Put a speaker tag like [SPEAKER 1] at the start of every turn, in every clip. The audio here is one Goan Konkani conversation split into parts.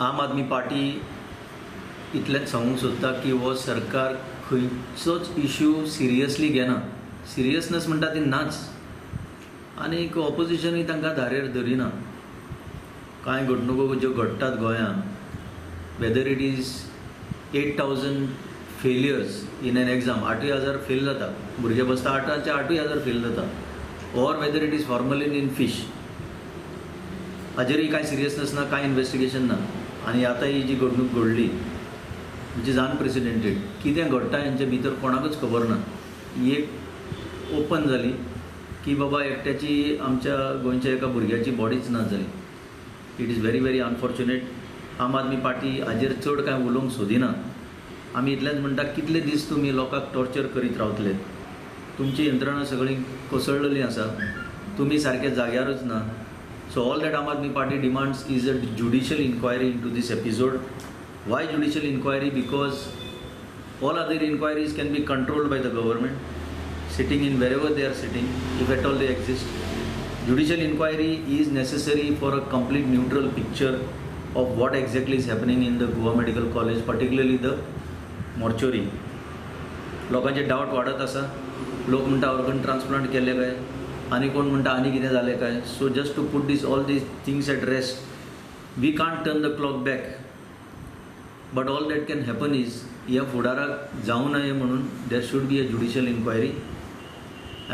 [SPEAKER 1] आम आदमी पार्टी इतलेंच सांगूंक सोदता की हो सरकार खंयचोच इश्यू सिरियसली घेना. सिरियसनेस म्हणटा ती नाच, आनीक ऑपोजिशनूय तांकां धारेर धरिना. कांय घडणुको ज्यो घडटात गोंयांत, whether it is 8,000 failures in an exam, 8,000 fail जाता, भुरगे बसता 8चे 8,000 फेल जाता, or whether it is formalin in fish, हाजेरूय कांय सिरियसनेस ना, कांय इन्वेस्टिगेशन ना. आनी आतां ही जी घडणूक घडली which is unprecedented, कितें घडटा हेंचे भितर कोणाकूच खबर ना. ही एक ओपन जाली की बाबा एकट्याची आमच्या गोंयच्या एका भुरग्याची बॉडीच ना जाली. It is very very unfortunate. Aam Aadmi Party हाजेर चड कांय उलोवंक सोदिना. आमी इतलेंच म्हणटा, कितले दीस तुमी लोकांक टॉर्चर करीत रावतले? तुमची यंत्रणा सगळीं कोसळलेली आसा, तुमी सारके जाग्यारूच ना. So all that Aam Aadmi Party demands is a judicial inquiry into this episode. Why judicial inquiry? Because all other inquiries can be controlled by the government, sitting in wherever they are sitting, if at all they exist. Judicial inquiry is necessary for a complete neutral picture of what exactly is happening in the Goa Medical College, particularly the mortuary. लोकांचे डावट वाडत आसा. लोक म्हणटा ऑर्गन ट्रान्सप्लांट केले काय, आनी कोण म्हणटा आनी कितें जालें काय. So just to put this all these things at rest, we can't turn the clock back, but all that can happen is ह्या फुडाराक जावं नये म्हणून there should be a judicial inquiry,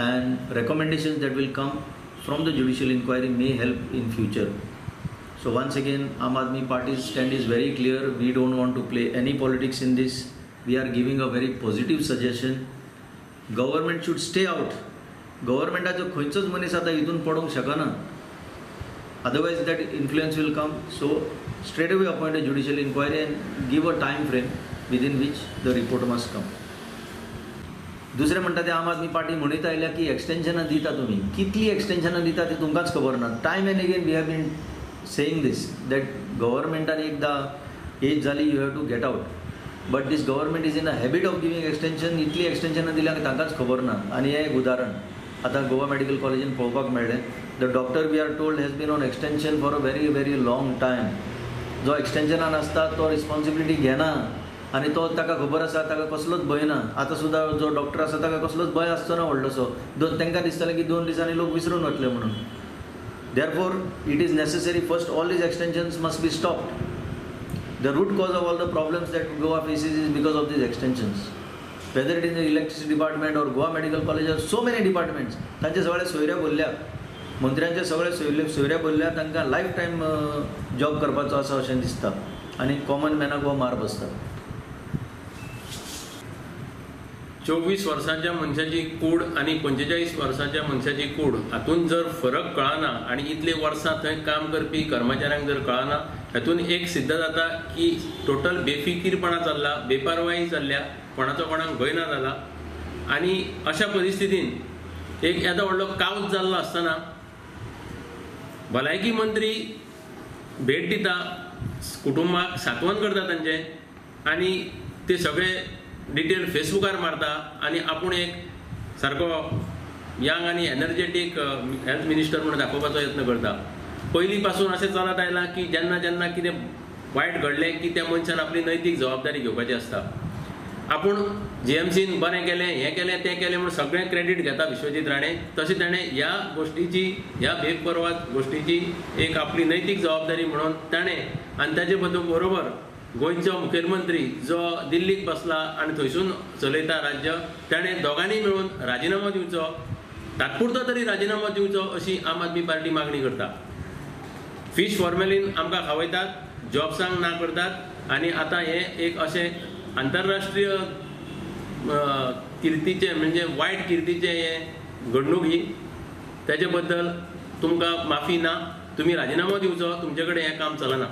[SPEAKER 1] and recommendations that will come from the judicial inquiry may help in future. So once again, Aam Aadmi Party's stand is very clear. We don't want to play any politics in this. We are giving a very positive suggestion. Government should stay out. गव्हर्मेंटाचो खंयचोच मनीस आतां हितून पडोवंक शकना, otherwise that influence will come. So straight away appoint a judicial inquiry and give a time frame within which the report must come. दुसरें म्हणटा ते आम आदमी पार्टी म्हणीत आयल्या की एक्सटेन्शनां दिता तुमी, कितली एक्सटेन्शनां दिता ती तुमकांच खबर ना. Time and again we have been saying this that गव्हर्मेंटान एकदां एज जाली, you have to get out. But this government is in a habit of giving extension. इतली एक्सटेन्शनां दिल्या की तांकांच खबर ना. आनी हें एक उदाहरण आतां गोवा मेडिकल कॉलेजीन पळोवपाक मेळ्ळें. The doctor we are told has been on extension for a very very long time. जो एक्सटेन्शनान आसता तो रिस्पॉन्सिबिलिटी घेना, आनी तो ताका खबर आसा, ताका कसलोच भंय ना. आतां सुद्दां जो डॉक्टर आसा ताका कसलोच भंय आसचो ना व्हडलोसो. दोन तांकां दिसतलें की 2 दिसांनी लोक विसरून वतले म्हणून. Therefore it is necessary first all these extensions must be stopped. The root cause of all the problems that Goa faces is because of these extensions. Whether it is the electricity department or Goa Medical College or so many departments, तांचे सगळे सोयऱ्या भरल्या, मंत्र्यांचे सगळे सोयऱ्या भरल्या, तांकां लायफ टायम जॉब करपाचो आसा अशें दिसता, आनी कॉमन मॅनाक हो मार बसता.
[SPEAKER 2] 24 वर्सांच्या मनशाची कूड आनी 45 वर्सांच्या मनशाची कूड हातूंत जर फरक कळना आनी इतले वर्सां थंय काम करपी कर्मचाऱ्यांक जर कळना, हातूंत एक सिद्ध जाता की टोटल बेफिकीरपणा चल्ला, बेपारवाही चल्ल्या, कोणाचो कोणाक भंय ना जाला. आनी अशा परिस्थितीन एक येदो व्हडलो कावच जाल्लो आसतना भलायकी मंत्री भेट दिता, कुटुंबाक सांत्वन करता तांचें, आनी ते सगळे डिटेल फेसबुकार मारता आनी आपूण एक सारको यंग आनी एनर्जेटीक हेल्थ मिनिस्टर म्हणून दाखोवपाचो यत्न करता. पयलीं पासून अशें चलत आयलां की जेन्ना जेन्ना कितें वायट घडलें की त्या मनशान आपली नैतीक जबाबदारी घेवपाची आसता. आपूण जीएमसीन बरें केलें, हें केलें, तें केलें म्हूण सगळें क्रेडीट घेता विश्वजीत राणे. तशें ताणें ह्या गोश्टीची, ह्या बेपर्वा गोश्टीची एक आपली नैतीक जबाबदारी म्हणून ताणें आनी ताजे बरोबर गोंयचो मुखेलमंत्री जो दिल्लीक बसला आनी थंयसून चलयता राज्य, ताणें दोगांनी मेळून राजिनामो दिवचो, तात्पुरतो तरी राजिनामो दिवचो अशी आम आदमी पार्टी मागणी करता. फिश फॉर्मेलीन आमकां खावयतात, जॉब्सांक ना करतात, आनी आतां हें एक अशें आंतरराष्ट्रीय किर्तीचें म्हणजे वायट किर्तीचें हें घडणूक ही, ताजे बद्दल तुमकां माफी ना, तुमी राजिनामो दिवचो, तुमचे कडेन हें काम चलना.